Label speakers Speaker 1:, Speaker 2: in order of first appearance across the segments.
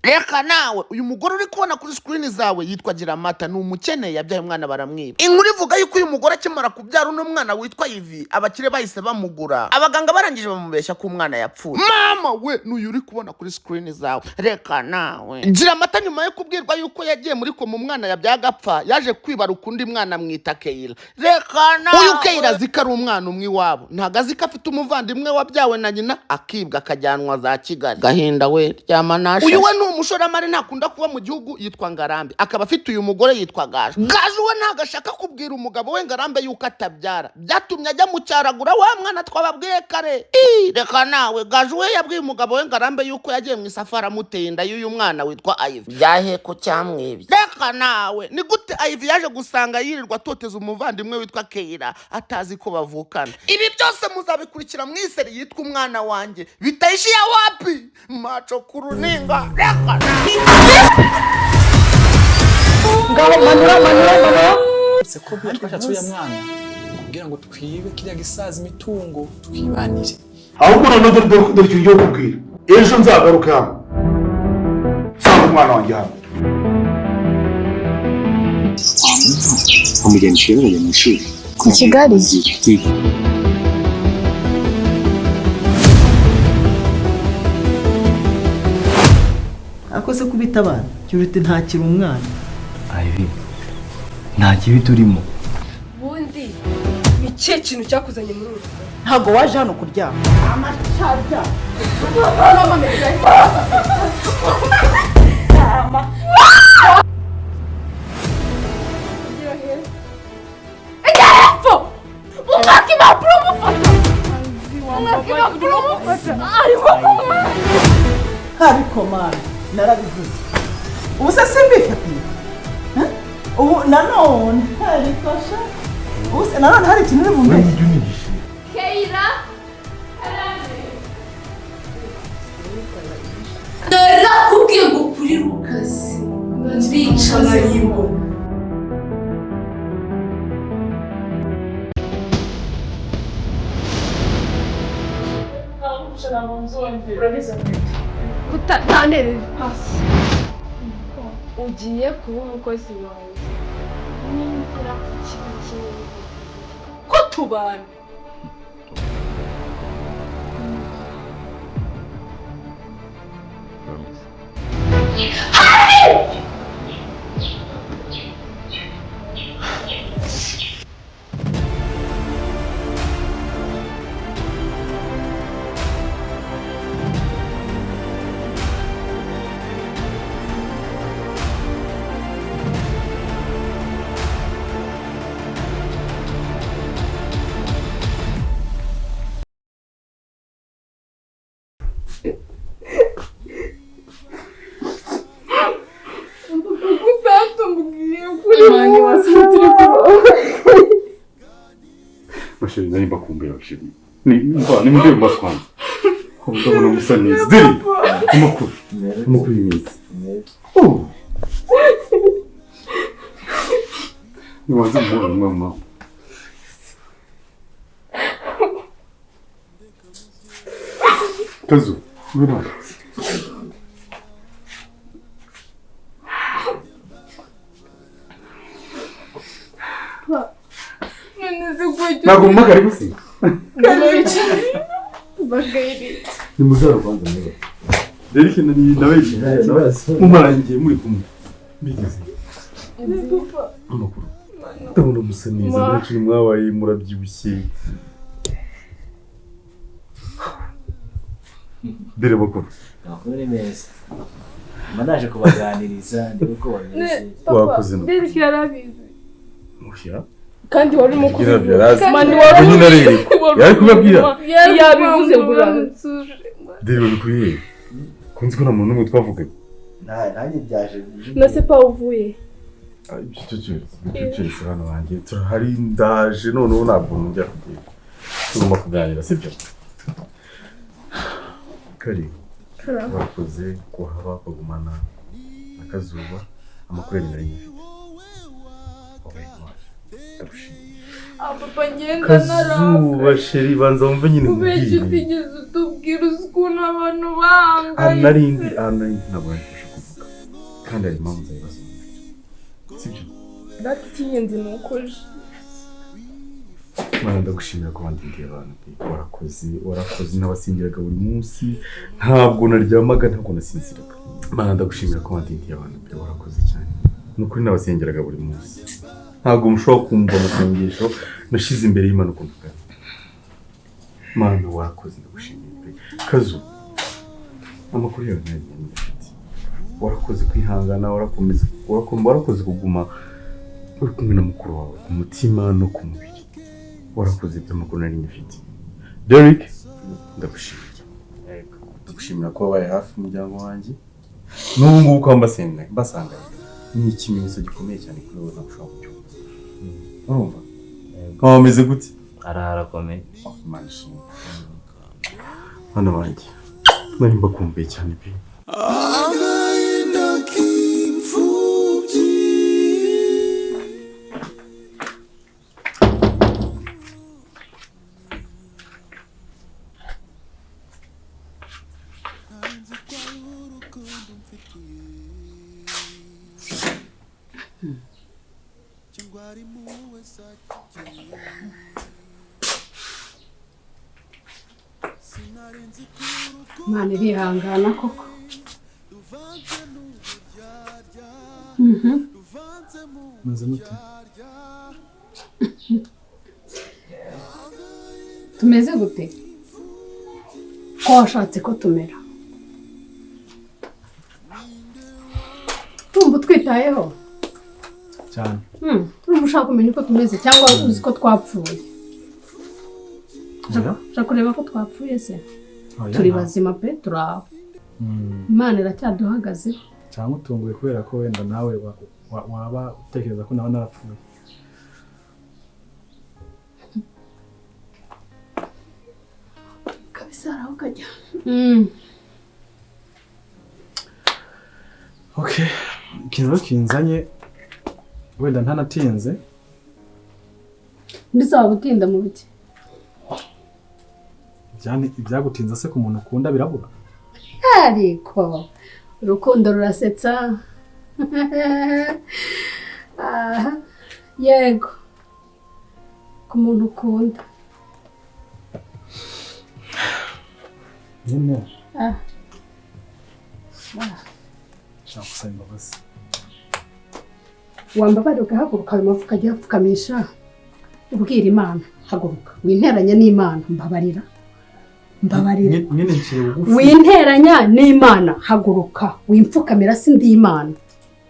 Speaker 1: Reka nawe, uyu mugore uri kubona kuri screen zawe yitwa Giramata, ni umukene, yabyaye umwana baramwiba. Inkuru ivuga yuko uyu mugore akimara kubyara uno mwana witwa Ivi, abakire bahise bamugura. Abaganga barangije bamubeshya ko umwana yapfuye. Mama we, n'uyu uri kubona kuri screen zawe. Reka nawe, Giramata nyuma yo kubwirwa yuko yagiye muri koma umwana yabyaye agapfa, yaje kwibaruka undi mwana amwita Keira. Reka nawe, uyu Keira azi ko ari umwana umwe iwabo, ntabwo azi ko afite umuvandimwe wabyawe na nyina akibwa akajyanwa za Kigali. Gahinda we, ryama nasha. Uyu we ni umushoramari, ntakunda kuba mu gihugu, yitwa Ngarambe, akaba afite uyu mugore yitwa Gaju. Gaju we ntabwo ashaka kubwira umugabo we Ngarambe yuko atabyara, byatumye ajya mu cyaragura wa mwana twababwiye kare. Ii, reka nawe, Gaju we yabwiye umugabo we Ngarambe yuko yagiye mu isafari amuteye inda y'uyu mwana witwa Ivy. Byahe ko cyamwibye. Reka nawe, ni gute Ivy yaje gusanga yirirwa atoteza umuvandimwe witwa Keira atazi ko bavukana? Ibi byose muzabikurikira mu iseri yitwa Umwana Wanjye. Bitaishiya wapi? Macho kuruninga. Reka nawe.
Speaker 2: Ngaho manura, manura, manura.
Speaker 3: Uretse ko buriya twashatse uriya mwana kugira ngo twibe kiriya gisaza imitungo, twibanire.
Speaker 4: Ahubwo noneho dore, dore, dore icyo ngiye kukubwira: ejo nzagaruka hano nsanga umwana wanjye hano.
Speaker 5: Wamujyana ishuri, mu ishuri.
Speaker 6: I Kigali?
Speaker 7: Akoze kubita abana kiruta ntakiri umwana.
Speaker 5: Ivy, nta kibi turimo.
Speaker 8: Ubundi ni ikihe kintu cyakuzanye muri uru rugo?
Speaker 7: Ntabwo waje hano kuryama.
Speaker 8: Ejya hepfo, umwaka impapuro umufata, umwaka impapuro umufata, arimo kunywa.
Speaker 7: Ariko mana, narabivuze, ubu se simbifatiye? Eh? Ubu nanone, ariko sha, ubu se nanone hari ikintu uri bumbeshye?
Speaker 8: Keira, narakubwiye ngo kuri Rukasi ndicaza yiwe. Kutanterera ipasi, ugiye kuba umukozi wanjye ningira ikintu kinini ko tubana. Utatubwiye kuri
Speaker 4: Ma chérie, nari mbakumbuye bashimye. Ni mva ni mundebe mu maso kwanza. Ko ndabona musa neza. Deri, amakuru. Amakuru y'iminsi. Oh. Nibanze muhura mama. Kazu, ngwino hano.
Speaker 8: None se kuki?
Speaker 4: Ntabwo mumagare gusa.
Speaker 8: Bagayiri.
Speaker 4: Ni muzara kwanza neza. Rero ikintu ni nawe mumarangiye muri kumwe. Bigeze. Amakuru. Ndabona musa neza, nta kintu mwabaye, murabyibushye. Dore amakuru.
Speaker 9: Amakuru ni meza, mba naje kubaganiriza ndebe uko bameze.
Speaker 4: Wakoze no.
Speaker 8: Derek yarabizi.
Speaker 4: Mushya.
Speaker 8: Kandi wari urimo
Speaker 4: Kugira byarazi.
Speaker 8: Mani wari
Speaker 4: Nyine arereka. Yari kubabwira.
Speaker 8: Yabivuze ngo
Speaker 4: Dore babikwiye. Kunzi ko nta muntu n'umwe twavuganye.
Speaker 9: Nanjye byaje.
Speaker 8: Na se pa uvuye?
Speaker 4: Ibyo cyose, ibyo cyose hano banjye turahari, ndaje noneho ntabwo njya kugenda. Tugomba kuganira, sibyo? Kari, wakoze kuhaba ukagumana na Kazuba, amakuru yanyu nari nyafite. Wabaye intwari. Ndagushimiye.
Speaker 8: Ah papa, ngenda.
Speaker 4: Kazuba chérie, banza wumve nyine
Speaker 8: Kubera
Speaker 4: nkubwire.
Speaker 8: utigeze utubwira, uzi ukuntu abantu bahangayitse.
Speaker 4: Ahantu narindi, ahantu narindi ntabwo nari kubasha kuvuga. Kandi hari impamvu nzabibasobanurira, sibyo?
Speaker 8: Data, icy'ingenzi ni uko uje.
Speaker 4: Mana, ndagushimira ko wandindiye abantu pe. Warakoze, warakoze. Nabasengeraga buri munsi, ntabwo naryamaga, ntabwo nasinziraga. Mana, ndagushimira ko wandindiye abantu pe, warakoze cyane. Ni ukuri nabasengeraga buri munsi, ntabwo mushobora kumva amasengesho nashize imbere y'Imana ukuntu angana. Mana, warakoze, ndagushimiye pe. Kazu, amakuru yawe ntayo ndafite. Warakoze kwihangana, warakomeza, warakoze kuguma uri kumwe na mukuru wawe ku mutima no ku mubiri. Warakoze iby'amakuru nari nyifite. Derek, ndagushimiye, ndagushimira ko wabaye hafi umuryango wanjye n'ubu ngubu ukaba mbasanganye, ni ikimenyetso gikomeye cyane kuri wowe, ntabwo ushobora kucyumva. Urumva nkaba wameze gute?
Speaker 9: Arakomeye.
Speaker 4: Imana ishimwe. Bana banjye, nari mbakumbuye cyane pe.
Speaker 6: Agahinda k'imfubyi.
Speaker 2: Imana irihangana koko.
Speaker 3: Meze mute?
Speaker 2: Tumeze gute ko washatse ko tumera? Tumva utwitayeho
Speaker 3: cyane.
Speaker 2: Urumva ushaka kumenya uko tumeze cyangwa uzi ko twapfuye? Ushaka kureba ko twapfuye se? Turi bazima pe, turi aho. Imana iracyaduhagazeho.
Speaker 3: Cyangwa utunguye kubera ko wenda nawe waba utekereza ko nawe narapfuye.
Speaker 2: Kabisa hari aho ukajya.
Speaker 3: Okay, ikintu rero kinzanye wenda ntanatinze.
Speaker 2: Ndetse waba utinda mu biki?
Speaker 3: Ibyagutinza se ku muntu ukunda birabura?
Speaker 2: Ariko urukundo rurasetsa. Aha, yego, ku muntu ukunda.
Speaker 3: Nyine nshaka gusaba imbabazi.
Speaker 2: Wambabarira ugahaguruka, ayo mavi ukajya uyapfukamisha ubwira Imana, haguruka winteranya n'Imana, mbabarira, mbabarira.
Speaker 3: Nyine nciye bugufi.
Speaker 2: Winteranya n'Imana, haguruka, wimpfukamira si ndi Imana.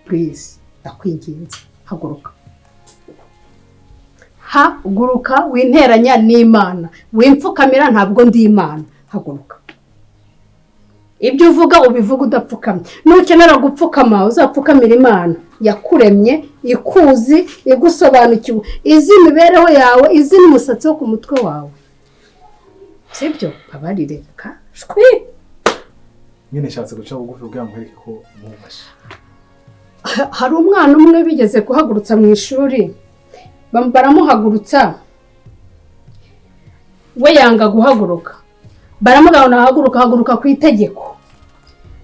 Speaker 2: Please, ndakwinginze, haguruka. Haguruka, winteranya n'Imana, wimpfukamira ntabwo ndi Imana, haguruka. Ibyo uvuga ubivuga udapfukamye. Nukenera gupfukama uzapfukamira Imana yakuremye, ikuzi, igusobanukiwe, izi imibereho yawe, izi n'umusatsi wo ku mutwe wawe. Sibyo? Babarire ka shwi.
Speaker 3: Nyine nshatse guca bugufi kugira ngo nkwereke ko mwubashe.
Speaker 2: Hari umwana umwe bigeze guhagurutsa mu ishuri, baramuhagurutsa, we yanga guhaguruka. Baramubwira ngo haguruka, haguruka ku itegeko.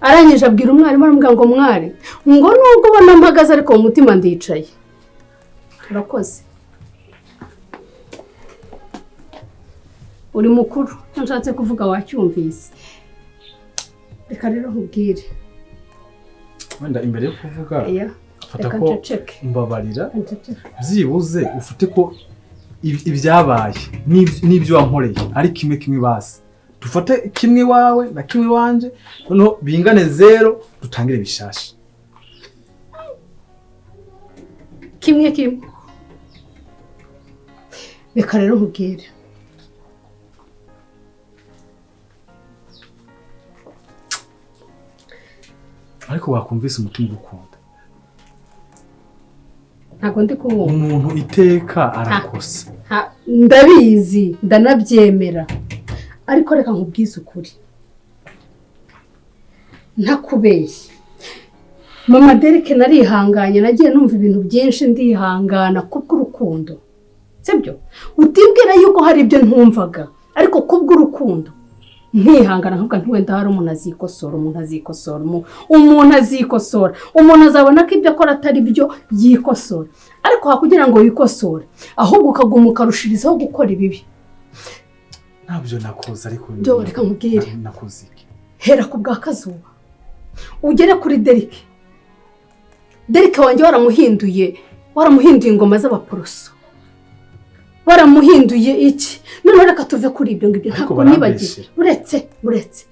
Speaker 2: Arangije abwira umwarimu, aramubwira ngo mwari, ngo nubwo ubona mpagaze ariko mu mutima ndicaye. Urakoze. Uri mukuru, icyo nshatse kuvuga wacyumvise. Reka rero nkubwire.
Speaker 3: Wenda imbere yo kuvuga, fata ko mbabarira, byibuze ufite ko ibyabaye n'ibyo wankoreye ari kimwe kimwe basi. Dufate kimwe wawe na kimwe wanje, noneho bingane zero, dutangire bishasha.
Speaker 2: Kimwe kimwe. Reka rero nkubwire.
Speaker 3: Ariko wakumvise umutima ugukunda.
Speaker 2: Ntabwo ndi kuwumva.
Speaker 3: Umuntu iteka arakosa.
Speaker 2: Ndabizi, ndanabyemera. Ariko reka nkubwize ukuri. Ntakubeshye. Mama Derek narihanganye, nagiye numva ibintu byinshi ndihangana kubw'urukundo. Sibyo? Utibwira yuko hari ibyo ntumvaga, ariko kubw'urukundo Nkihangana nkavuga nti wenda hari umuntu azikosora, umuntu azikosora, umuntu azikosora, umuntu azabona ko ibyo akora atari byo yikosora. Ariko hakugira ngo wikosore, ahubwo ukaguma ukarushirizaho gukora ibibi.
Speaker 3: Ntabyo nakoze ariko
Speaker 2: byo reka nkubwire.
Speaker 3: Nakoze iki?
Speaker 2: Hera ku bwa Kazuba ugere kuri Derek. Derek wanjye waramuhinduye, waramuhinduye ingoma z'abaporoso, waramuhinduye iki? None reka tuve kuri ibyo ngibyo, ntabwo nibagiwe. Uretse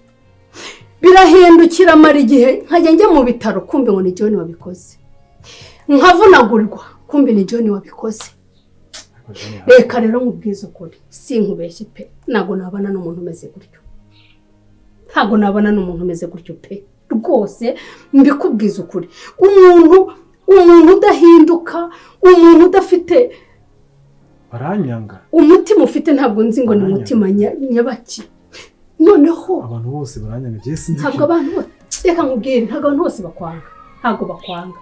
Speaker 2: birahindukira amara igihe nkajya njya mu bitaro kumbe ngo ni John wabikoze, nkavunagurwa kumbe ni John wabikoze. Reka rero nkubwize ukuri, sinkubeshye pe, ntabwo nabana n'umuntu umeze gutyo, ntabwo nabana n'umuntu umeze gutyo pe, rwose mbikubwiza ukuri. Umuntu udahinduka, umuntu udafite
Speaker 3: baranyanga,
Speaker 2: umutima ufite ntabwo nzi ngo ni umutima nyabaki. Noneho
Speaker 3: abantu bose baranyanga, je sinzi
Speaker 2: ntabwo abantu bose, reka nkubwire, ntabwo abantu bose bakwanga, ntabwo bakwanga.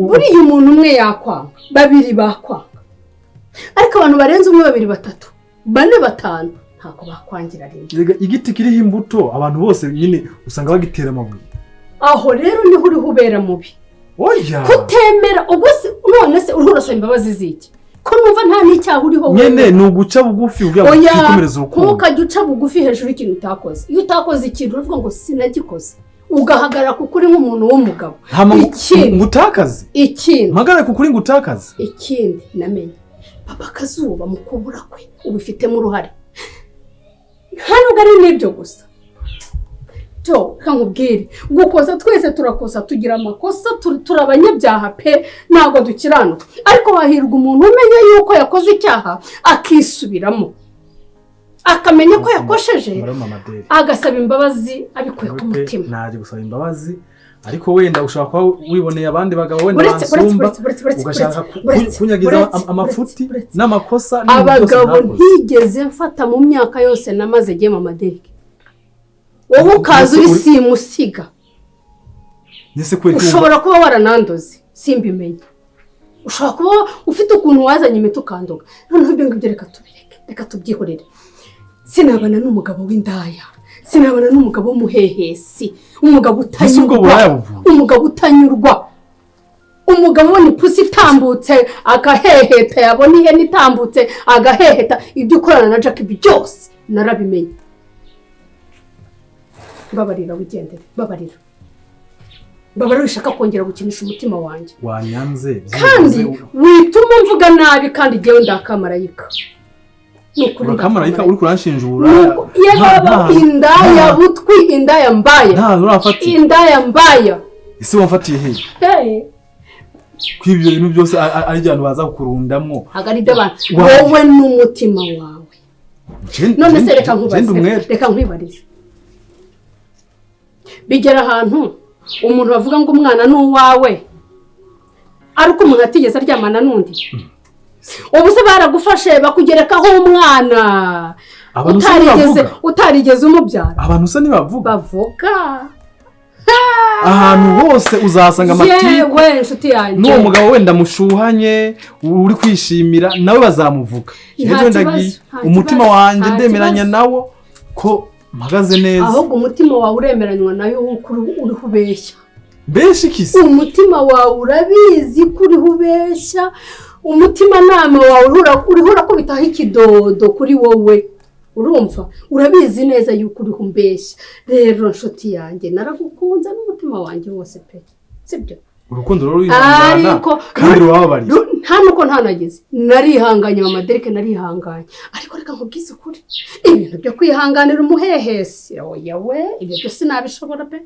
Speaker 2: Buriya umuntu umwe yakwanga, babiri bakwanga, ariko abantu barenze umwe, babiri, batatu, bane, batanu ntabwo bakwangira rimwe.
Speaker 3: Igiti kiriho imbuto abantu bose nyine usanga bagitera amabuye.
Speaker 2: Aho rero niho uriho ubera mubi.
Speaker 3: Oya,
Speaker 2: kutemera ubwo none se uriho urasaba imbabazi ziki? Ko numva nta n'icyaha uriho
Speaker 3: nyene, ni uguca bugufi ubwo kwikomereza urukundo.
Speaker 2: Ntukajya uca bugufi hejuru y'ikintu utakoze. Iyo utakoze ikintu uravuga ngo sinagikoze, ugahagarara kuko uri nk'umuntu w'umugabo.
Speaker 3: Ikindi ngutakaze,
Speaker 2: ikindi
Speaker 3: mpagarare kuko uri ngutakaze.
Speaker 2: Ikindi namenye, papa Kazuba mu kubura kwe ubifitemo uruhare. Nta nubwo ari n'ibyo gusa, reka nkubwire, gukosa twese turakosa, tugira amakosa, turi abanyabyaha pe, ntabwo dukiranuka. Ariko hahirwa umuntu umenya yuko yakoze icyaha akisubiramo, akamenya ko yakosheje, agasaba imbabazi abikuye ku mutima.
Speaker 3: Naje gusaba imbabazi, ariko wenda ushaka kuba wiboneye abandi bagabo wenda bansumba, ugashaka kunyagiza amafuti n'amakosa.
Speaker 2: Abagabo ntigeze mfata mu myaka yose namaze giye Mama Derek, wowe ukaza uri simusiga. Ushobora kuba waranandoze simbimenye, ushobora kuba ufite ukuntu wazanye imiti ukandoga. Noneho ibyo ngibyo reka tubireke, reka tubyihorere. Sinabana n'umugabo w'indaya, sinabana n'umugabo w'umuhehesi, umugabo utanyurwa, umugabo utanyurwa, umugabo ubona ipusi itambutse agaheheta, yabona ihene itambutse agaheheta. Ibyo ukorana na Jack byose narabimenye. Babarira wigendere, babarira, babarira, ushaka kongera gukinisha umutima wanjye.
Speaker 3: Wanyanze
Speaker 2: kandi wituma mvuga nabi, kandi jyewe ndakamarayika.
Speaker 3: Urakamarayika uri kuranshinjura.
Speaker 2: Yaba indaya butwi, indaya mbaya, indaya mbaya.
Speaker 3: Ese wamfatiye he? Kwibyo bintu byose ari abantu baza kukurundamwo,
Speaker 2: agari by'abantu, wowe n'umutima wawe. None se reka nkubaze, reka nkwibarize, bigera ahantu umuntu bavuga ngo umwana ni uwawe ariko umuntu atigeze aryamana n'undi. Ubu se baragufashe bakugerekaho umwana utarigeze umubyara.
Speaker 3: Abantu se ntibavuga,
Speaker 2: bavuga
Speaker 3: ahantu hose uzahasanga amatiku.
Speaker 2: Yewe inshuti yanjye,
Speaker 3: n'uwo mugabo wenda mushuhanye uri kwishimira nawe bazamuvuga. Umutima wanjye ndemeranya nawo ko mpagaze neza.
Speaker 2: Ahubwo umutima wawe uremeranywa nayo uko uriho ubeshya.
Speaker 3: Mbese ikisi?
Speaker 2: Umutima wawe urabizi ko uriho ubeshya, umutima nama wawe uriho urakubitaho ikidodo kuri wowe. Urumva urabizi neza yuko uriho umbeshya. Rero nshuti yanjye, naragukunze n'umutima wanjye wose pe, sibyo?
Speaker 3: Urukundo rero rurihangana kandi rubabarira.
Speaker 2: Nta nuko ntanageze, narihanganye Mama Derek, narihanganye. Ariko reka nkubwize ukuri, ibintu byo kwihanganira umuhehesi, oya we, ibyo byo sinabishobora pe,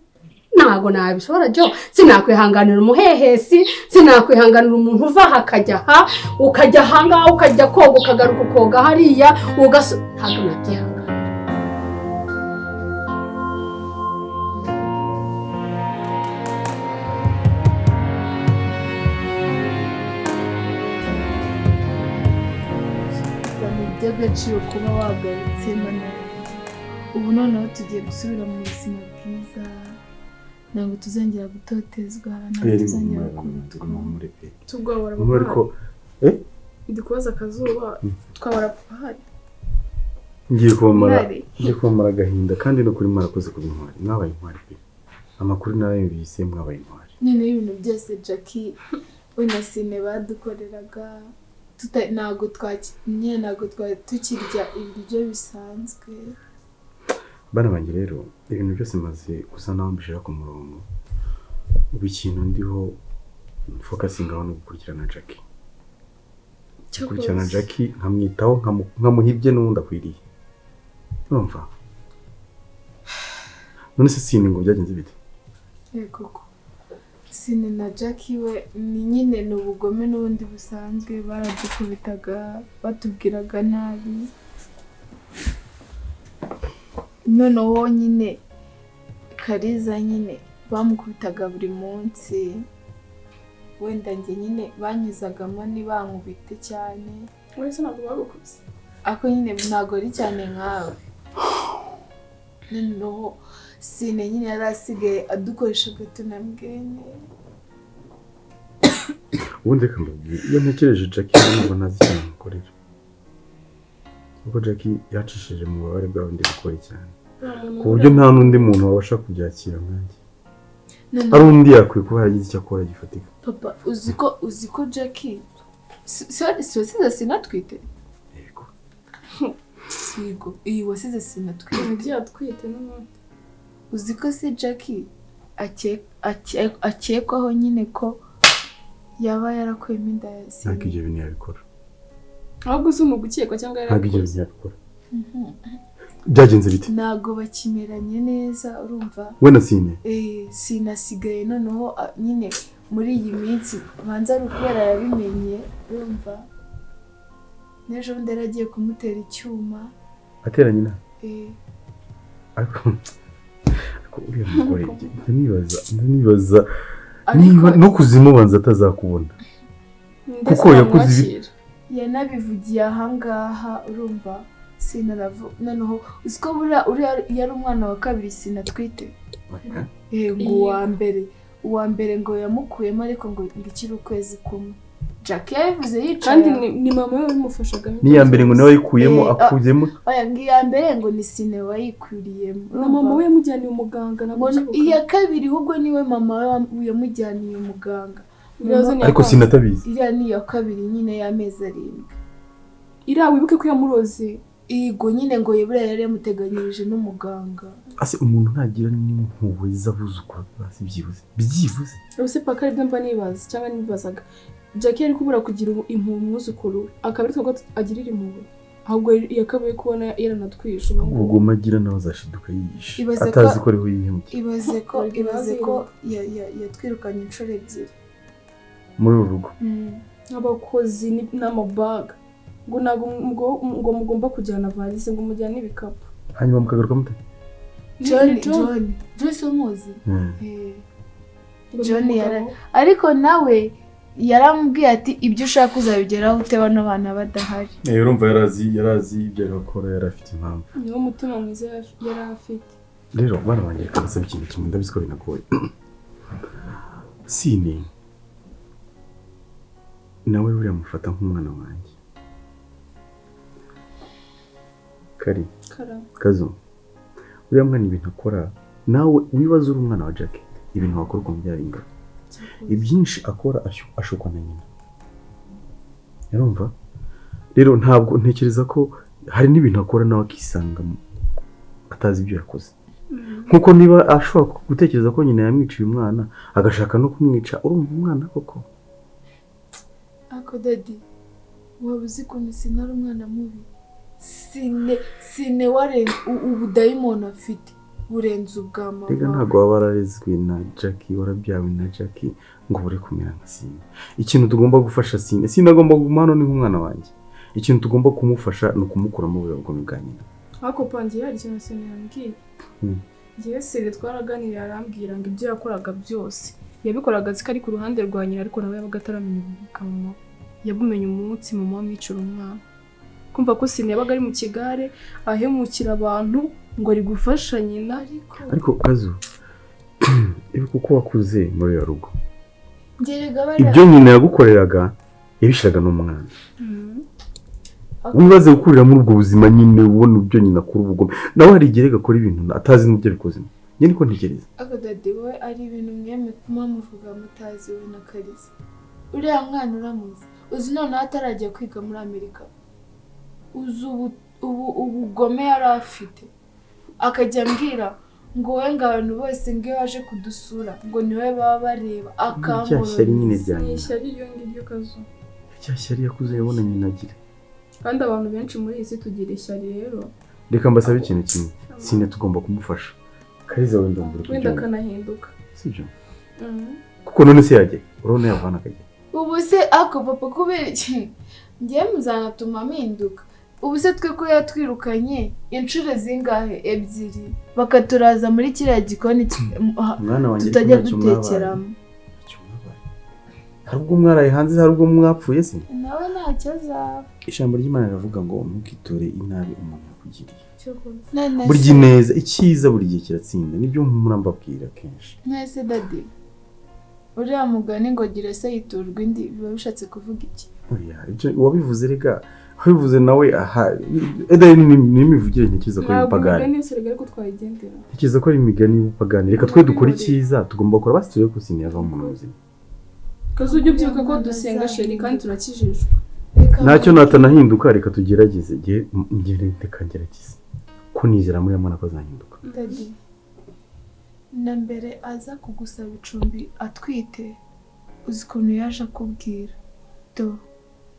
Speaker 2: ntago nabishobora jo. Sinakwihanganira umuhehesi, sinakwihanganira umuntu uva aha akajya aha, ukajya aha ngaha, ukajya koga ukagaruka ukoga hariya, ntabwo nabyihanganira.
Speaker 8: By'agaciro kuba wagarutse mana yanjye. Ubu noneho tugiye gusubira mu buzima bwiza, ntabwo tuzongera gutotezwa, ntabwo tuzongera
Speaker 10: tugwabura. Ndi kubaza Akazuba, twabara papa ahari?
Speaker 4: Ngiye kubamara agahinda kandi no kuri mwarakoze kuba intwari. Mwabaye intwari pe. Amakuru narayumvise, mwabaye intwari.
Speaker 8: Noneho ibintu byose Jackie we na Sine badukoreraga, ntabwo twari tukirya ibiryo bisanzwe.
Speaker 4: Bana banjye rero ibintu byose maze gusa naho mbishira ku murongo. Ubu ikintu ndiho focusing aho no gukurikirana Jackie. Gukurikirana Jackie nkamwitaho, nkamuha ibye n'ubundi akwiriye. Urumva? None se Sine ngo byagenze bite?
Speaker 8: Yego koko. Sine na Jackie we ni nyine ni ubugome n'ubundi busanzwe, baradukubitaga, batubwiraga nabi. Noneho nyine Kariza nyine bamukubitaga buri munsi. Wenda njye nyine banyuzagamo ntibankubite cyane.
Speaker 10: Wese ntabwo bagukubise.
Speaker 8: Ako nyine ntabwo ari cyane nkawe. Noneho Sine nyine yari asigaye adukoresha gato na mbwene.
Speaker 4: Ubundi reka mbabwire, iyo ntekereje Jackie ntabwo ntazi ikintu mukorera. Kuko Jackie yacishije mu bubabare bwawe ndi gukora cyane. Ku buryo nta n'undi muntu wabasha kubyakira nkanjye. Hari undi yakwiye kuba yaragize icyo akora gifatika.
Speaker 8: Papa, uzi ko Jackie si wasize sinatwite?
Speaker 4: Yego.
Speaker 8: Yego, iyi wasize sinatwite.
Speaker 10: Yagiye atwite n'ubundi.
Speaker 8: Uzi ko se Jackie akekwaho nyine ko yaba yarakuyemo inda ya Sine.
Speaker 4: Ntabwo ibyo bintu yabikora.
Speaker 10: Ahubwo si umugukekwa cyangwa yarabikoze.
Speaker 4: Ntabwo ibyo bintu yabikora. Byagenze bite?
Speaker 8: Ntabwo bakimeranye neza, urumva?
Speaker 4: We na Sine?
Speaker 8: Sine asigaye noneho nyine muri iyi minsi banza ari ukubera yabimenye, urumva? N'ejo bundi yari agiye kumutera icyuma.
Speaker 4: Atera nyina? Ariko uriya mugore ndanibaza niba no kuzimubanza atazakubona. Kuko yakoze ibi.
Speaker 8: Yanabivugiye ahangaha, urumva? Sinaravu noneho uziko buriya yari umwana wa kabiri sinatwite. Ngo uwa mbere ngo yamukuyemo ariko ngo ikiri ukwezi kumwe. Jackie yabivuze yicaye.
Speaker 10: Kandi ni mama we wabimufashaga.
Speaker 4: N'iya mbere ngo nawe yayikuyemo akuyemo.
Speaker 8: Oya ngo iya mbere ngo ni Sine wayikuriyemo.
Speaker 10: Na mama we yamujyaniye umuganga nabwo.
Speaker 8: Iya kabiri ahubwo niwe mama we yamujyaniye umuganga.
Speaker 4: Ariko sinatabizi.
Speaker 8: Iriya ni iya kabiri nyine y'amezi 7.
Speaker 10: Iriya wibuke ko yamuroze.
Speaker 8: Igo nyine ngo yebura yari yamuteganyirije n'umuganga.
Speaker 4: Ase umuntu ntagira n'impuhwe z'abuzukuru basi byibuze.
Speaker 10: Ubuse paka aribyo mba nibaza cyangwa nibazaga. Jackie yari kubura kugira impuhwe umwuzukuru akaba ari twebwe agirira impuhwe. Ahubwo yakabaye kubona yaranatwishe.
Speaker 4: Ubugome agira nawe azashiduka yiyishe atazi ko ariho yihemukiye.
Speaker 8: Ibaze ko yatwirukanye inshuro 2
Speaker 4: muri uru rugo.
Speaker 10: Abakozi n'amabaga. Ngo ntabwo ngo mugomba kujyana valise ngo mujyane ibikapu.
Speaker 4: Hanyuma mukagaruka mute?
Speaker 8: John Joyce umuzi? John ariko nawe yaramubwiye ati ibyo ushaka uzabigeraho ute bano bana badahari.
Speaker 4: Urumva yarazi ibyo ari gukora, yari afite impamvu.
Speaker 10: Niwo mutima mwiza yari afite.
Speaker 4: Rero bana banjye reka mbasaba ikintu kimwe, ndabizi ko binagoye. Sine nawe buriya mufata nk'umwana wanjye. Kari Kazo, uriya mwana ibintu akora nawe wibaza uri umwana wa Jackie ibintu wakora ukuntu byari. Ibyinshi akora ashukwa na nyina. Urumva? Rero ntabwo ntekereza ko hari n'ibintu akora nawe akisanga atazi ibyo yakoze. Nkuko niba ashobora gutekereza ko nyina yamwiciye umwana agashaka no kumwica, urumva umwana koko?
Speaker 8: Ako daddy, waba uzi ukuntu Sine ari umwana mubi? Sine ubudayimoni afite burenze ubwa mama.
Speaker 4: Rega ntabwo waba wararezwe na Jackie, warabyawe na Jackie ngo bure kumera nka Sine. Ikintu tugomba gufasha Sine, Sine agomba kuguma hano ni nk'umwana wanjye. Ikintu tugomba kumufasha ni ukumukuramo ubugome bwa nyina.
Speaker 10: Ariko pangiye hari ikintu Sine yambwiye. Njyewe Sine twaraganiriye arambwira ngo ibyo yakoraga byose yabikoraga azi ko ari ku ruhande rwa nyina, ariko nawe yabaga ataramenya ububi bwa mama. Yabumenye umunsi mama amwicira umwana. Kumva ko Sine yabaga ari mu kigare ahemukira abantu ngo ari gufasha nyina.
Speaker 4: Ariko Kazu, ibi kuko wakuze muri ya rugo, ibyo nyina yagukoreraga yabishiraga n'umwana. Wibaze gukurira muri ubwo buzima nyine ubona ibyo nyina akora ubugome, nawe hari igihe akora ibintu atazi n'ibyo abikoze. Njye niko ntekereza.
Speaker 8: Ako dadi we ari ibintu mwemwe kuma muvuga mutazi we na Kariza. Uriya mwana uramuzi, uzi noneho atarajya kwiga muri Amerika, uzi ubugome yari afite, akajya ambwira ngo we ngo abantu bose ngo iyo baje kudusura ngo niwe baba bareba,
Speaker 4: akamurora.
Speaker 10: Ni ishyari iryo ngiryo Kazu.
Speaker 4: Rya shyari yakuze yabona nyina agira.
Speaker 10: Kandi abantu benshi muri iyi si tugira ishyari rero.
Speaker 4: Reka mbasabe ikintu kimwe, Sine tugomba kumufasha. Kariza wenda mbura
Speaker 10: wenda akanahinduka.
Speaker 4: Sibyo? Kuko none se yajya, urabona yavana akajya.
Speaker 8: Ubu se ako papa kubera iki? Ngiye muzanatuma mpinduka. Ubu se twe ko yatwirukanye inshuro zingahe? 2 bakaturaza muri kiriya gikoni tutajya dutekeramo.
Speaker 4: Hari ubwo mwaraye hanze, hari ubwo mwapfuye se?
Speaker 8: Nawe ntacyo azaba.
Speaker 4: Ijambo ry'Imana riravuga ngo ntukitore inabi umuntu yakugiriye. Burya ineza, icyiza buri gihe kiratsinda, nibyo murambabwira kenshi.
Speaker 8: Mwese dadi, uriya mugani ngo gira se yiturwa indi biba bishatse kuvuga iki?
Speaker 4: Oya, ibyo wabivuze rega, wabivuze nawe aha, eda ni imivugire ntekereza ko ari ubupagani. Ntekereza ko ari imigani y'ubupagani. Reka twe dukora icyiza, tugomba gukora basi turebe ko Sine yavamo umuntu muzima.
Speaker 10: Kazu ujye ubyibuka ko dusenga sheri kandi turakijijwe.
Speaker 4: Ntacyo natanahinduka, reka tugerageze. Nge reka ngerageze ko nizera muri mwana ko azahinduka.
Speaker 8: Dadi, na mbere aza kugusaba icumbi atwite, uzi ukuntu yaje akubwira do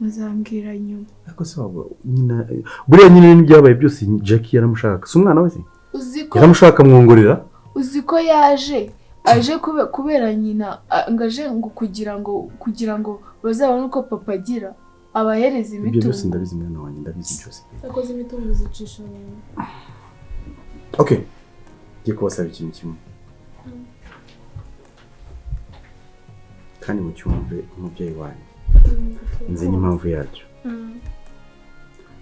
Speaker 8: muzambwira nyuma.
Speaker 4: Ariko se wabwo nyina buriya nyine n'ibyabaye byose Jackie yaramushaka, si umwana we se? Yaramushaka mwongorera.
Speaker 8: Uzi ko yaje aje kubera nyina ngaje ngo kugira ngo bazabone uko papa agira abahereza imitungo.
Speaker 4: Ibyo byose ndabizi mwana wanjye, ndabizi byose.
Speaker 10: Akoze imitungo zicisha abantu.
Speaker 4: Okay. Ngiye kubasaba ikintu kimwe. Kandi mucyumve umubyeyi wanyu. Nzi n'impamvu yacyo.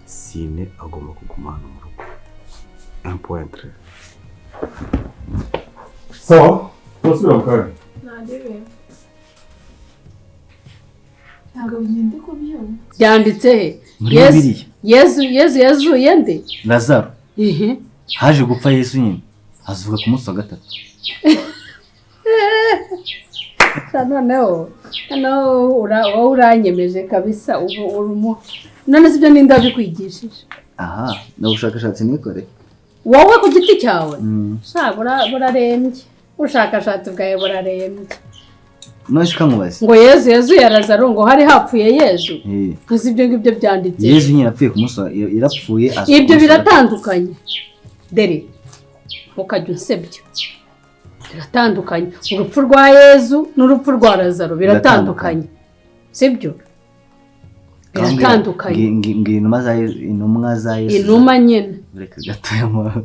Speaker 4: Sine agomba kuguma hano mu rugo. 1.3. Sawa, turasubira mu kanya.
Speaker 10: Ntarebe.
Speaker 8: Ntabwo ngende kubyumva.
Speaker 2: Byanditse he? Yesu Yesu yazuye nde?
Speaker 5: Lazaro. Haje gupfa Yesu nyine, azuka ku munsi wa 3.
Speaker 2: Noneho wowe uranyemeje kabisa, ubu urumo. None sibyo ninde wabikwigishije?
Speaker 5: Aha, ni ubushakashatsi nikore.
Speaker 2: Wowe ku giti cyawe? Sha burarembye. Ubushakashatsi bwawe burarembye.
Speaker 5: None ukamubaza
Speaker 2: ngo Yesu yazuye Lazaro ngo hari hapfuye Yesu. Nzi ibyo ngibyo byanditse.
Speaker 5: Yesu nyine apfuye ku munsi yarapfuye azuka.
Speaker 2: Ibyo biratandukanye. Dere ukajya unsebya. Biratandukanye. Urupfu rwa Yesu n'urupfu rwa Lazaro biratandukanye. Sibyo? Biratandukanye.
Speaker 5: Intumwa za Yesu.
Speaker 2: Inuma nyine.
Speaker 5: Reka gatoya.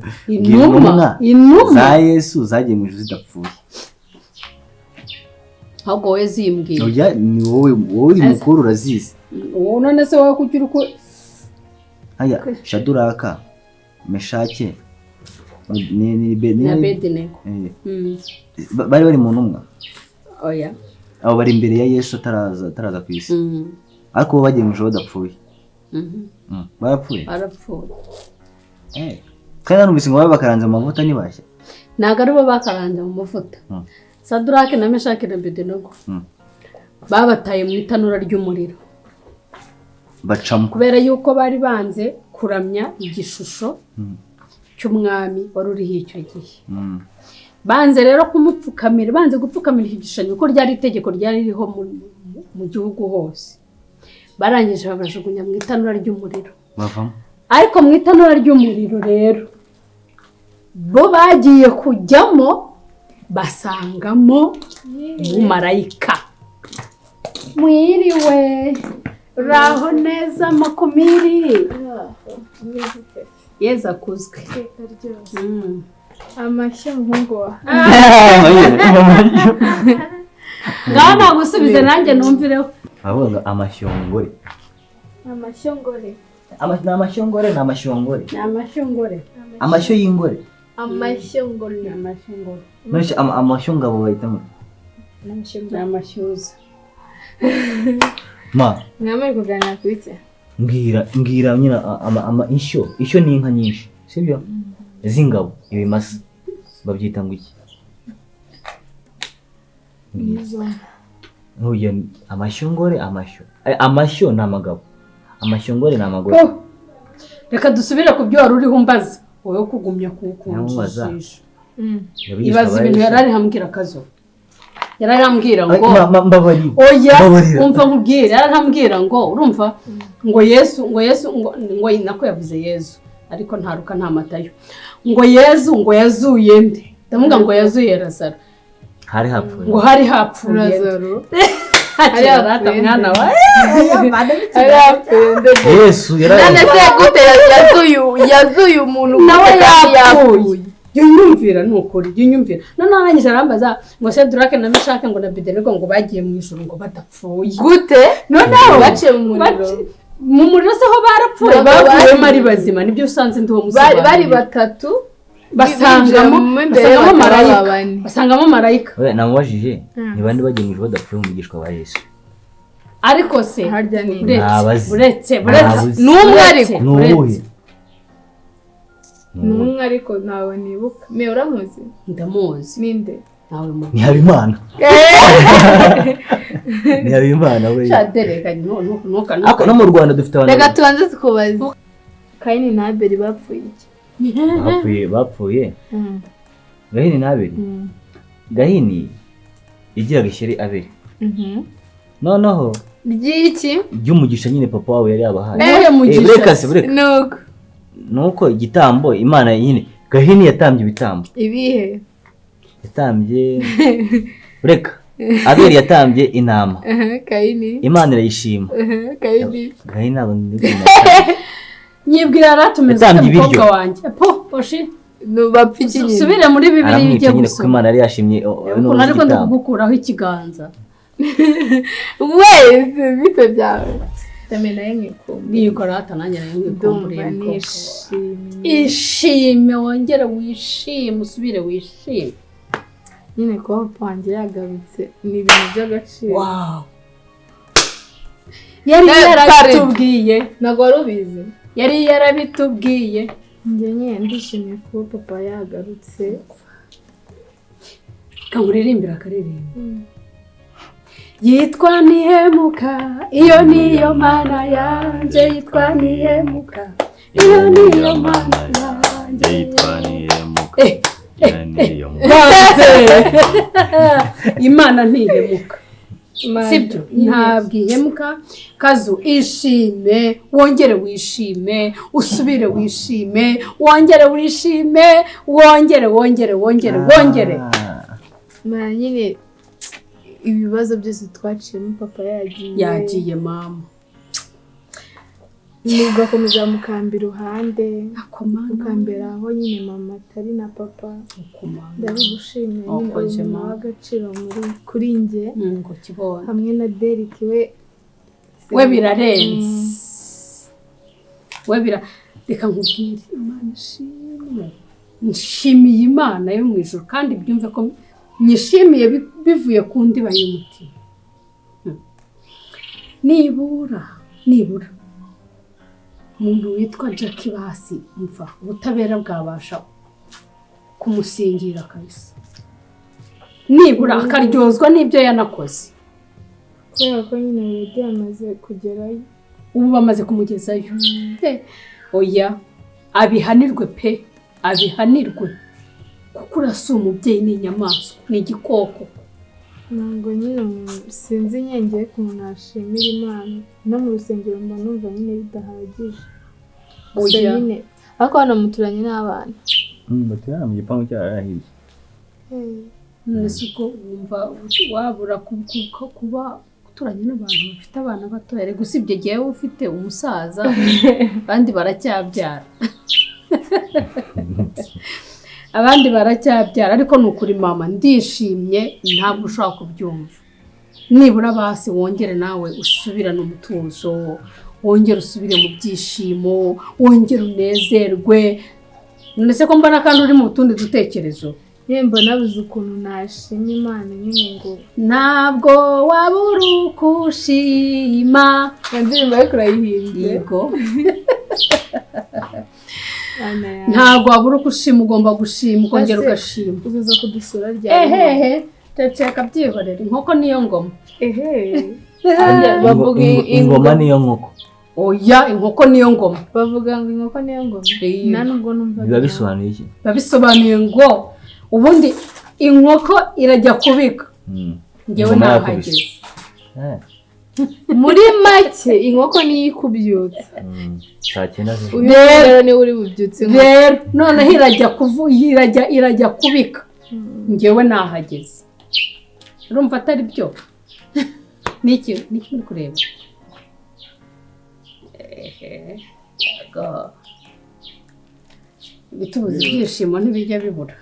Speaker 2: Inuma
Speaker 5: za Yesu zagiye mu ijuru zidapfuye.
Speaker 2: Ahubwo wowe zimbwira.
Speaker 5: Oya, ni wowe uri mukuru urazizi.
Speaker 2: Uwo none se wowe kuki uri ku
Speaker 5: Haya, Shaduraka, Meshake ni
Speaker 2: Abednego.
Speaker 5: Bari bari mu ntumwa.
Speaker 2: Oya.
Speaker 5: Abo bari imbere ya Yesu ataraza ku isi. Ariko bo bagiye mu ijuru badapfuye. Barapfuye.
Speaker 2: Barapfuye.
Speaker 5: Kandi numvise ngo bakaranze mu mavuta ntibashya.
Speaker 2: Ntabwo ari bo bakaranze mu mavuta. Sadurake na Meshake na Abedenego babataye mu itanura ry'umuriro.
Speaker 5: Bacamo.
Speaker 2: Kubera yuko bari banze kuramya igishusho cy'umwami wari uriho icyo gihe. Banze rero kumupfukamira, banze gupfukamira iki gishushanyo kuko ryari itegeko ryari ririho mu gihugu hose. Barangije babajugunya mu itanura ry'umuriro.
Speaker 5: Bavamo.
Speaker 2: Ariko mu itanura ry'umuriro rero bo bagiye kujyamo basangamo umumarayika. Mwiriwe, raho neza makumiri. Yeza akuzwe.
Speaker 8: Amashyi muhungu wa.
Speaker 2: Ngaho nagusubize nanjye numvireho.
Speaker 5: Abavuga amashyongore.
Speaker 8: Amashyongore.
Speaker 5: Ni amashyongore, ni amashyongore.
Speaker 2: Ni amashyongore.
Speaker 5: Amashyo y'ingore.
Speaker 8: Amashyongore.
Speaker 2: Ni amashyongore.
Speaker 5: None amashyo ngabo bayita ngo?
Speaker 2: Ni amashyuza.
Speaker 5: Ma.
Speaker 8: Mwamari kuganira ku iki?
Speaker 5: Mbwira, mbwira nyine ama ishyo. Ishyo ni inka nyinshi, sibyo? Z'ingabo, ibimasa. Babyita ngo iki? Ntuye amashyo ngore amashyo. Amashyo ni amagabo. Amashyo ngore ni amagore.
Speaker 2: Reka dusubire ku byo wari uriho umbaza. Wowe kugumya kukunjijisha. Ibaza ibintu yarari hambwira Kazo. Yarari hambwira ngo
Speaker 5: mbabarira.
Speaker 2: Oya, umva nkubwire, yarari hambwira ngo urumva ngo Yesu ngo Yesu ngo nako yavuze Yesu ariko ntaruka nta matayo. Ngo Yesu ngo yazuye nde? Ndavuga ngo yazuye Lazaro.
Speaker 5: Hari hapfuye.
Speaker 2: Ngo hari hapfuye
Speaker 8: Lazaro.
Speaker 2: Hari hapfuye mwana wa.
Speaker 5: Yesu
Speaker 8: yaraye. None se gute yazuye umuntu
Speaker 2: nawe yapfuye. Yunyumvira nukuri, yunyumvira. None arangije arambaza ngo se Durake na Meshake ngo na Abednego ngo bagiye mu ijuru ngo badapfuye.
Speaker 8: Gute?
Speaker 2: None
Speaker 8: baciye mu muriro.
Speaker 2: Mu muriro se ho barapfuye, bavuyemo ari bazima, nibyo usanze ndi uwo musobanuro.
Speaker 8: Bari batatu
Speaker 2: basangamo marayika. Basangamo marayika.
Speaker 5: We namubajije ni bande bagiye mu ijuru badapfuye mu bigishwa ba Yesu.
Speaker 2: Ariko se uretse n'umwe ariko
Speaker 5: n'uwuhe?
Speaker 8: N'umwe ariko ntawe nibuka. Me uramuzi?
Speaker 2: Ndamuzi.
Speaker 8: Ninde?
Speaker 2: Nawe mu.
Speaker 5: Ni Habimana. Ni Habimana we.
Speaker 2: Shadereka nuka.
Speaker 5: Ako no mu Rwanda dufite abantu.
Speaker 8: Reka tubanze tukubaze. Kayini na Abeli bapfuye iki?
Speaker 5: Bapfuye. Gahini na Abeli. Gahini yagiraga ishyari Abeli. Noneho
Speaker 8: ry'iki?
Speaker 5: Ry'umugisha nyine papa wawe yari yabahaye.
Speaker 2: Mugisha.
Speaker 8: Nuko
Speaker 5: nuko igitambo Imana nyine Gahini yatambye ibitambo.
Speaker 8: Ibihe?
Speaker 5: Yatambye reka Abeli yatambye intama.
Speaker 8: Kayini
Speaker 5: Imana irayishima.
Speaker 8: Kayini
Speaker 5: Gahini ntabwo
Speaker 2: nyibwira yaratumeze umukobwa wanjye. Po oshi
Speaker 8: nubapfa iki nyine.
Speaker 2: Subire muri Bibiliya ujye
Speaker 5: gusoma. Kuko Imana yari yashimye
Speaker 2: ukuntu ariko ndagukuraho ikiganza.
Speaker 8: Wese bite byawe. Ndamena nkikumbuye.
Speaker 2: Niyikora atanangira nkikumbuye. Ishime wongere wishime usubire wishime.
Speaker 8: Nyine kuba papa wanjye yagarutse ni ibintu by'agaciro.
Speaker 2: Wow. Yari yarabitubwiye.
Speaker 8: Ntabwo wari ubizi.
Speaker 2: Yari yarabitubwiye.
Speaker 8: Njye nyine ndishimye kuba papa yagarutse.
Speaker 2: Kamuririmbira akaririmba. Yitwa Nihemuka, iyo niyo mana yanjye. Yitwa Nihemuka, iyo niyo mana yanjye.
Speaker 4: Yitwa Nihemuka, iyo niyo mana.
Speaker 2: Imana ntihemuka. Sibyo, ntabwo ihemuka. Kazu ishime, wongere wishime, usubire wishime, wongere wishime, wongere wongere wongere wongere.
Speaker 8: Mana nyine ibibazo byose twaciyemo papa yagiye.
Speaker 2: Yagiye mama.
Speaker 8: Mugakomeza mukamba iruhande, mukambera aho nyine mama atari na papa. Ndabigushimira nyine uri umuntu w'agaciro kuri njye. Hamwe na Derek we
Speaker 2: birarenze. We bira reka nkubwire Imana ishimwe. Nshimiye Imana yo mu ijuru kandi byumve ko nyishimiye bivuye ku ndiba y'umutima. Nibura umuntu witwa Jackie basi mva ubutabera bwabasha kumusingira kabisa. Nibura akaryozwa n'ibyo yanakoze.
Speaker 8: Kubera ko nyine already yamaze kugerayo.
Speaker 2: Ubu bamaze kumugezayo. Oya abihanirwe pe, abihanirwe. Kuko urasa umubyeyi ni inyamaswa, ni igikoko.
Speaker 8: Ntabwo nyine sinzi nyengeye ku muntu ashimira Imana. No mu rusengero mba numva nyine bidahagije. Oya nyine ariko hano muturanye n'abana.
Speaker 5: Muturanye mu gipangu cyarahiriye.
Speaker 2: None uko wumva wabura kuba uturanye n'abantu bafite abana batoya. Rega usibye jyewe ufite umusaza abandi baracyabyara. Abandi baracyabyara ariko nukuri mama ndishimye ntabwo ushobora kubyumva. Nibura basi wongere nawe usubirane umutuzo, wongere usubire mu byishimo, wongere unezerwe. None se ko mbona kandi uri mu tundi dutekerezo?
Speaker 8: Nyine mbona nabuze ukuntu nashima Imana nyine ngo
Speaker 2: ntabwo wabura uko ushima.
Speaker 8: Iyo ndirimbo ariko urayihimbye.
Speaker 2: Yego. Ntabwo wabura uko ushima, ugomba gushima ukongera ugashima.
Speaker 8: Uzaza kudusura ryari?
Speaker 2: Ehehe, ceceka byihorere, inkoko niyo ngoma.
Speaker 8: Ehe. Bavuga
Speaker 5: ingoma niyo nkoko.
Speaker 2: Oya, inkoko niyo ngoma.
Speaker 8: Bavuga ngo inkoko niyo ngoma. Nta nubwo numva.
Speaker 5: Biba bisobanuye iki?
Speaker 2: Biba bisobanuye ngo ubundi inkoko irajya kubika. Njyewe nahageze.
Speaker 8: Muri make inkoko niyo ikubyutsa.
Speaker 5: Saa cyenda z'ijoro.
Speaker 8: Uyu rero niwe uri bubyutse inkoko.
Speaker 2: Rero noneho irajya irajya kubika. Njyewe nahageze. Urumva atari byo? Niki niki muri kureba? Ehe. Bitubuza ibyishimo ntibijya bibura.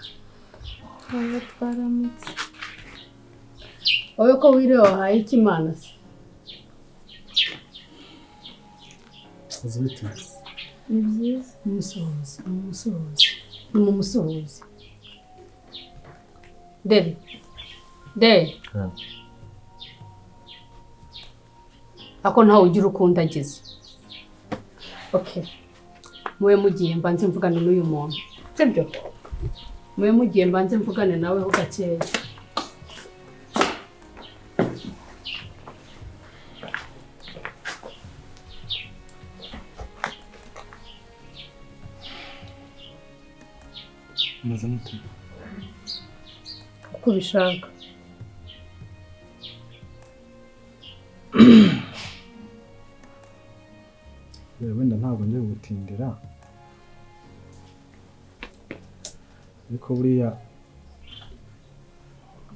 Speaker 8: Twaramutse.
Speaker 2: Wowe ko wiriwe wahaye iki Imana se?
Speaker 8: Ni byiza.
Speaker 2: Umusuhuze, umusuhuze, umusuhuze. Deri, deri. Ako ntawe ugira ukunda agize. Okay. Mube mugiye mbanze mvugane n'uyu muntu. Sibyo? Mube mugiye mbanze mvugane nawe ho gakeya.
Speaker 3: Maze mute.
Speaker 2: Uko ubishaka.
Speaker 3: Wenda ntabwo ngiye gutindira, ariko buriya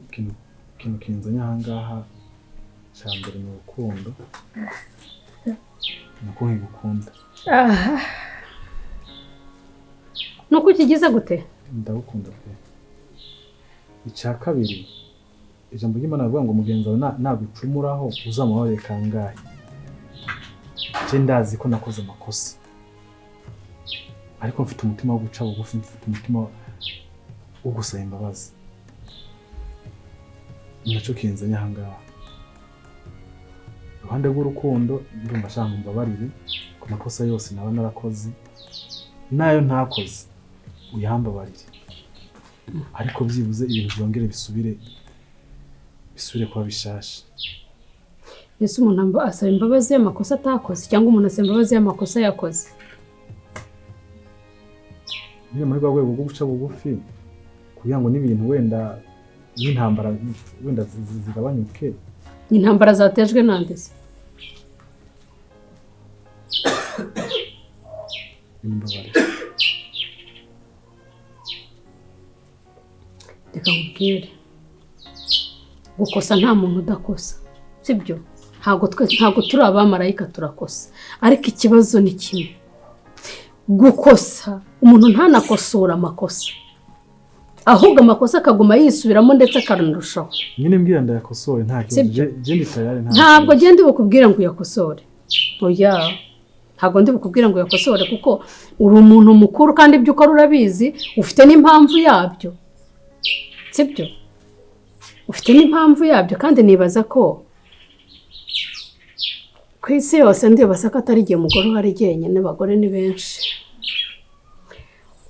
Speaker 3: ikintu kinzanye aha ngaha cya mbere ni urukundo, ni uko nkigukunda.
Speaker 2: Nuko ukigize gute?
Speaker 3: Ndagukunda pe. Icya kabiri, ijambo ry'Imana rivuga ngo mugenzi wawe nagucumuraho uzamubabarire kangahe. Nje ndazi ko nakoze amakosa, ariko mfite umutima wo guca bugufi, mfite umutima wo gusaba imbabazi. Nacyo kinzanye aha ngaha. Iruhande rw'urukundo ndumva nshaka mbabarire ku makosa yose naba narakoze, nayo ntakoze uyambabarire, ariko byibuze ibintu byongere bisubire kuba bishasha.
Speaker 2: Yesu, umuntu asaba imbabazi y'amakosa atakoze cyangwa umuntu asaba imbabazi y'amakosa yakoze?
Speaker 3: Nyine muri rwa rwego rwo guca bugufi kugira ngo n'ibintu wenda n'intambara wenda zigabanyuke.
Speaker 2: Intambara zatejwe nande se?
Speaker 3: Imbabarire.
Speaker 2: Reka nkubwire, gukosa nta muntu udakosa, sibyo? Ntabwo turi abamarayika, turakosa, ariko ikibazo ni kimwe: gukosa umuntu ntanakosora amakosa, ahubwo amakosa akaguma yisubiramo ndetse akanarushaho.
Speaker 3: Nyine mbwira ndayakosore, nta kibazo, je tayari.
Speaker 2: Ntabwo genda bukubwira ngo uyakosore. Oya, ntabwo ndi bukubwira ngo uyakosore, kuko uri umuntu mukuru kandi ibyo ukora urabizi, ufite n'impamvu yabyo, sibyo? Ufite n'impamvu yabyo, kandi nibaza ko ku isi yose ndibaza ko atari igihe umugore uhari jyenyine, abagore ni benshi.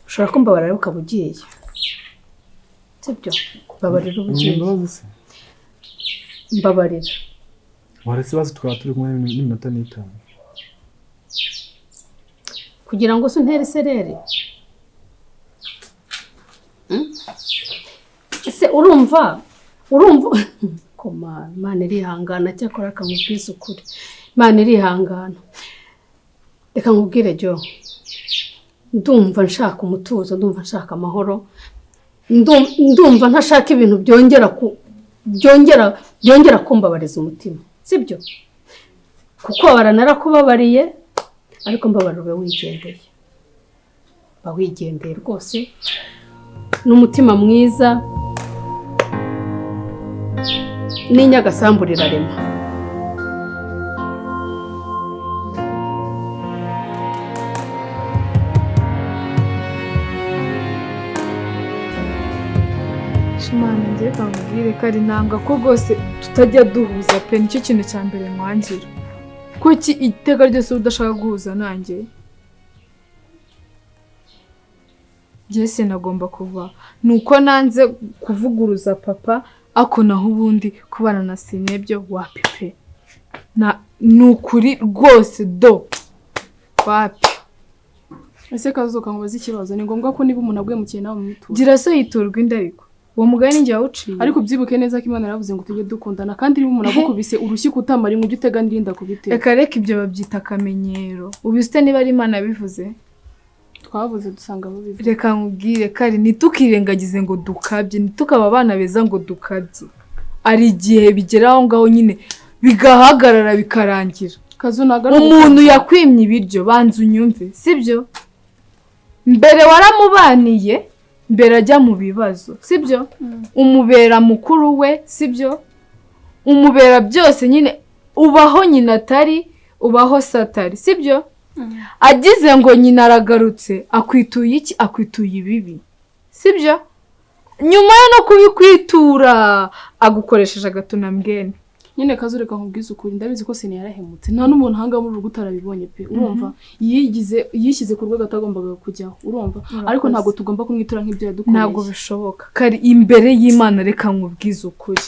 Speaker 2: Ushobora kumbabarira ukaba ugiye, sibyo? Mbabarira uba ugiye. Mbabarira.
Speaker 3: Waretse bazi tukaba turi kumwe n'iminota 5.
Speaker 2: Kugira ngo se untere isereri? Ese urumva koma Imana irihangana, cyakora akamubwiza ukuri. Imana irihangana. Reka nkubwire Jo, ndumva nshaka umutuzo, ndumva nshaka amahoro, ndumva ntashaka ibintu byongera kumbabariza umutima, sibyo? Kuko narakubabariye, ariko mbabarira ube wigendeye, ba wigendeye rwose n'umutima mwiza, n'inyagasambu rirarema.
Speaker 8: Reka nkubwire kari nanga ko rwose tutajya duhuza pe, nicyo kintu cya mbere nkwangira. Kuki iteka ryose udashaka guhuza nanjye? Njye sinagomba kuva. Nuko nanze kuvuguruza papa, ako naho ubundi kubana na Sinebyo wapi pe. Na nukuri rwose do. Wapi.
Speaker 10: Ese kazuka ngo bazi ikibazo, ni ngombwa ko niba umuntu agwemukiye nawe umwitura.
Speaker 8: Gira so yiturwa inda ariko. Uwo mugani njye wawuciye.
Speaker 10: Ariko ubyibuke neza ko Imana yaravuze ngo tujye dukundana, kandi niba umuntu agukubise urushyi kutamara ujye utega n'inda kubitera.
Speaker 8: Reka reka ibyo babyita akamenyero. Ubiste niba ari Imana yabivuze.
Speaker 10: Twavuze dusanga babivuze.
Speaker 8: Reka nkubwire kari ntitukirengagize ngo dukabye, ntitukaba abana beza ngo dukabye. Ari igihe bigera aho ngaho nyine bigahagarara bikarangira.
Speaker 10: Kazu nagara
Speaker 8: umuntu yakwimye ibiryo banza unyumve, sibyo? Mbere waramubaniye, mbere ajya mu bibazo, sibyo? Umubera mukuru we, sibyo? Umubera byose nyine, ubaho nyina atari, ubaho satari, sibyo? Agize ngo nyina aragarutse, akwituye iki? Akwituye ibibi, sibyo? Nyuma yo no kubikwitura agukoresheje agatunambwene.
Speaker 10: Nyine kazu reka nkubwize ukuri, ndabizi ko Sine yarahemutse. Nta n'umuntu hanga muri urugo utarabibonye pe, urumva? Yishyize ku rwego atagombaga kujyaho, urumva? Ariko ntabwo tugomba kumwitura nk'ibyo yadukoreye.
Speaker 8: Ntabwo bishoboka. Kari imbere y'Imana reka nkubwize ukuri.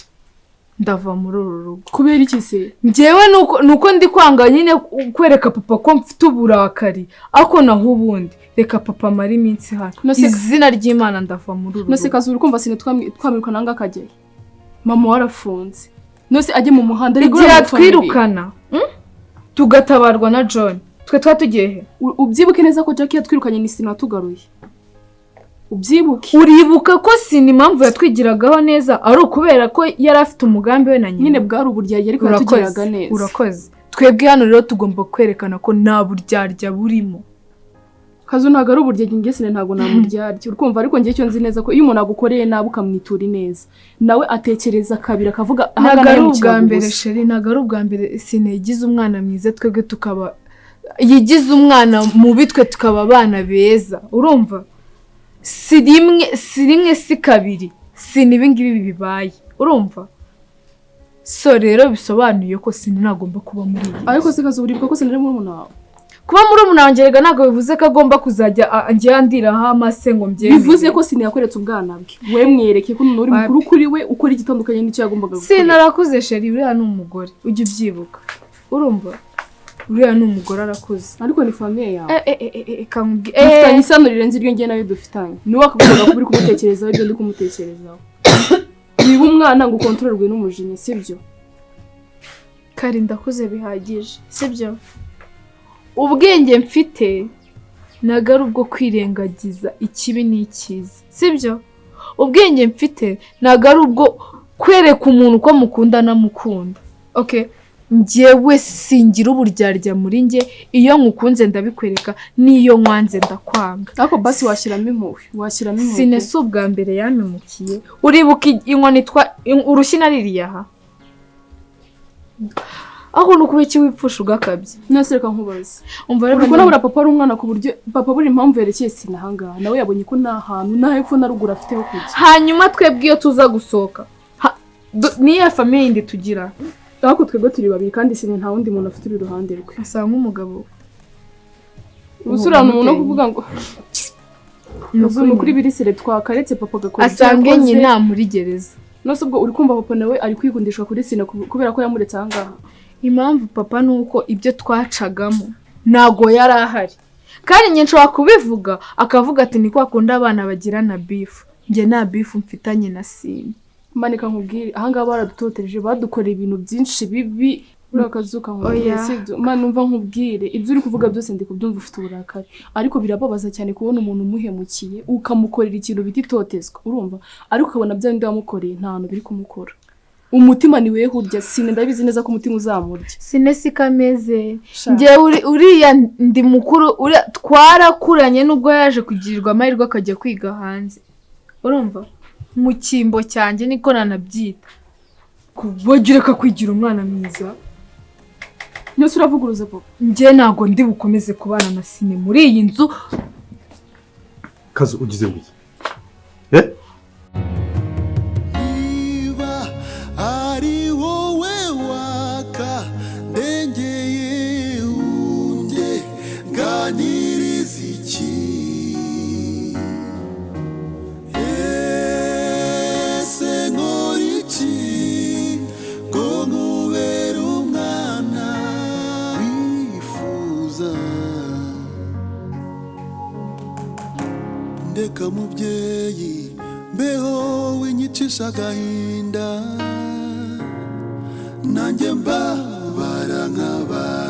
Speaker 8: Ndava muri uru rugo.
Speaker 10: Kubera iki se?
Speaker 8: Njyewe nuko ndi kwanga nyine kwereka papa ko mfite uburakari, ako naho ubundi reka papa amara iminsi hano. Izina ry'Imana ndava muri uru rugo.
Speaker 10: Nose kazu uri kumva Sine twamwirukana hanga akajyayo. Mama warafunze. Nose ajye mu muhanda ariko
Speaker 8: twirukana tugatabarwa na John. Twe twatugiye he?
Speaker 10: Ubyibuke neza ko Jackie yatwirukanye ni Sine watugaruye. Ubyibuke.
Speaker 8: Uribuka ko Sine impamvu yatwigiragaho neza ari ukubera ko yari afite umugambi we na nyina.
Speaker 10: Nyine bwari uburyarya ariko yatugiraga neza.
Speaker 8: Urakoze. Twebwe hano rero tugomba kwerekana ko nta buryarya burimo.
Speaker 10: Kazu ntago ari uburyarya, njye Sine ntago namuryarya. Urumva ariko njye icyo nzi neza ko iyo umuntu agukoreye nabi ukamwitura ineza, nawe atekereza kabiri akavuga
Speaker 8: ntago ari ubwa mbere sheri, ntago ari ubwa mbere Sine yigize umwana mwiza twebwe tukaba yigize umwana mubi twe tukaba abana beza. Urumva? Si rimwe si kabiri, si nibi ngibi bibaye. Urumva? So rero bisobanuye ko Sine nagomba kuba muri iyi.
Speaker 10: Ariko se kazu uribuka ko Sine ari murumuna wawe?
Speaker 8: Kuba murumuna wanjye rega ntabwo bivuze ko agomba kuzajya njye andiraho amase ngo mbyemere.
Speaker 10: Bivuze ko Sine yakweretse ubwana bwe. We mwereke ko uri mukuru kuri we ukora igitandukanye n'icyo yagombaga gukora.
Speaker 8: Sine arakuze sheri, uriya ni umugore ujye ubyibuka. Urumva? Uriya ni umugore arakuze.
Speaker 10: Ariko ni famille yawe.
Speaker 8: Kamubwi
Speaker 10: dufitanye isano rirenze iryo njye nawe dufitanye. Ni wowe akagomba kuba uri kumutekerezaho ibyo ndi kumutekerezaho. Niba umwana ngo ukontororwe n'umujinya, sibyo?
Speaker 8: Kari ndakuze bihagije, sibyo? Ubwenge mfite ntago ari ubwo kwirengagiza ikibi n'ikiza, sibyo? Ubwenge mfite ntago ari ubwo kwereka umuntu ko mukunda namukunda. Okay, njyewe singira uburyarya muri njye, iyo nkukunze ndabikwereka, n'iyo nkwanze ndakwanga.
Speaker 10: Ariko basi washyiramo impuhwe, washyiramo impuhwe.
Speaker 8: Sine si ubwa mbere yampemukiye. Uribuka inkoni twa urushyi naririye aha? Aho nukuba iki wipfusha ugakabye?
Speaker 10: Nase reka nkubaze.
Speaker 8: Umva rero
Speaker 10: uriko nabura papa ari umwana ku buryo papa buri impamvu yerekeye Sine ahangaha, nawe yabonye ko nta hantu nta hepfo na ruguru afite ho kujya.
Speaker 8: Hanyuma twebwe iyo tuza gusohoka niya famille yindi tugira.
Speaker 10: Ariko twebwe turi babiri kandi Sine nta wundi muntu afite uri iruhande rwe.
Speaker 8: Asa nk'umugabo.
Speaker 10: Ubusurana umuntu no kuvuga ngo Nuzu kuri birisire twakaretse papa gakora.
Speaker 8: Asange nyina muri gereza.
Speaker 10: Nose ubwo uri kumva papa nawe ari kwikundishwa kuri Sine kubera ko yamuretse ahangaha.
Speaker 8: Impamvu papa nuko ibyo twacagamo ntago yari ahari. Kandi njye nshobora kubivuga akavuga ati ni kwa kundi abana bagirana beef. Njye nta beef mfitanye na Sine.
Speaker 10: Manika nkubwire ahangaha baradutotereje, badukoreye ibintu byinshi bibi. Urakazuka nkubwire sibyo? Mana umva nkubwire ibyo uri kuvuga byose ndi kubyumva ufite uburakari, ariko birababaza cyane kubona umuntu umuhemukiye ukamukorera ikintu bititotezwa, urumva? Ariko ukabona bya bindi wamukoreye nta hantu biri kumukora. Umutima ni wewe urya Sine, ndabizi neza ko umutima uzamurya.
Speaker 8: Sine si kameze. Njye uriya ndi mukuru, twarakuranye nubwo yaje kugirirwa amahirwe akajya kwiga hanze. Urumva? Mu cyimbo cyanjye niko nanabyita. Kubagira kwigira umwana mwiza.
Speaker 10: Nyose uravuguruza papa.
Speaker 8: Njye ntago ndi bukomeze kubana na Sine muri iyi nzu.
Speaker 4: Kazu ugize ngiki?
Speaker 6: Ndeka mubyeyi, mbeho winyicisha agahinda, nanjye mbabara nk'abandi.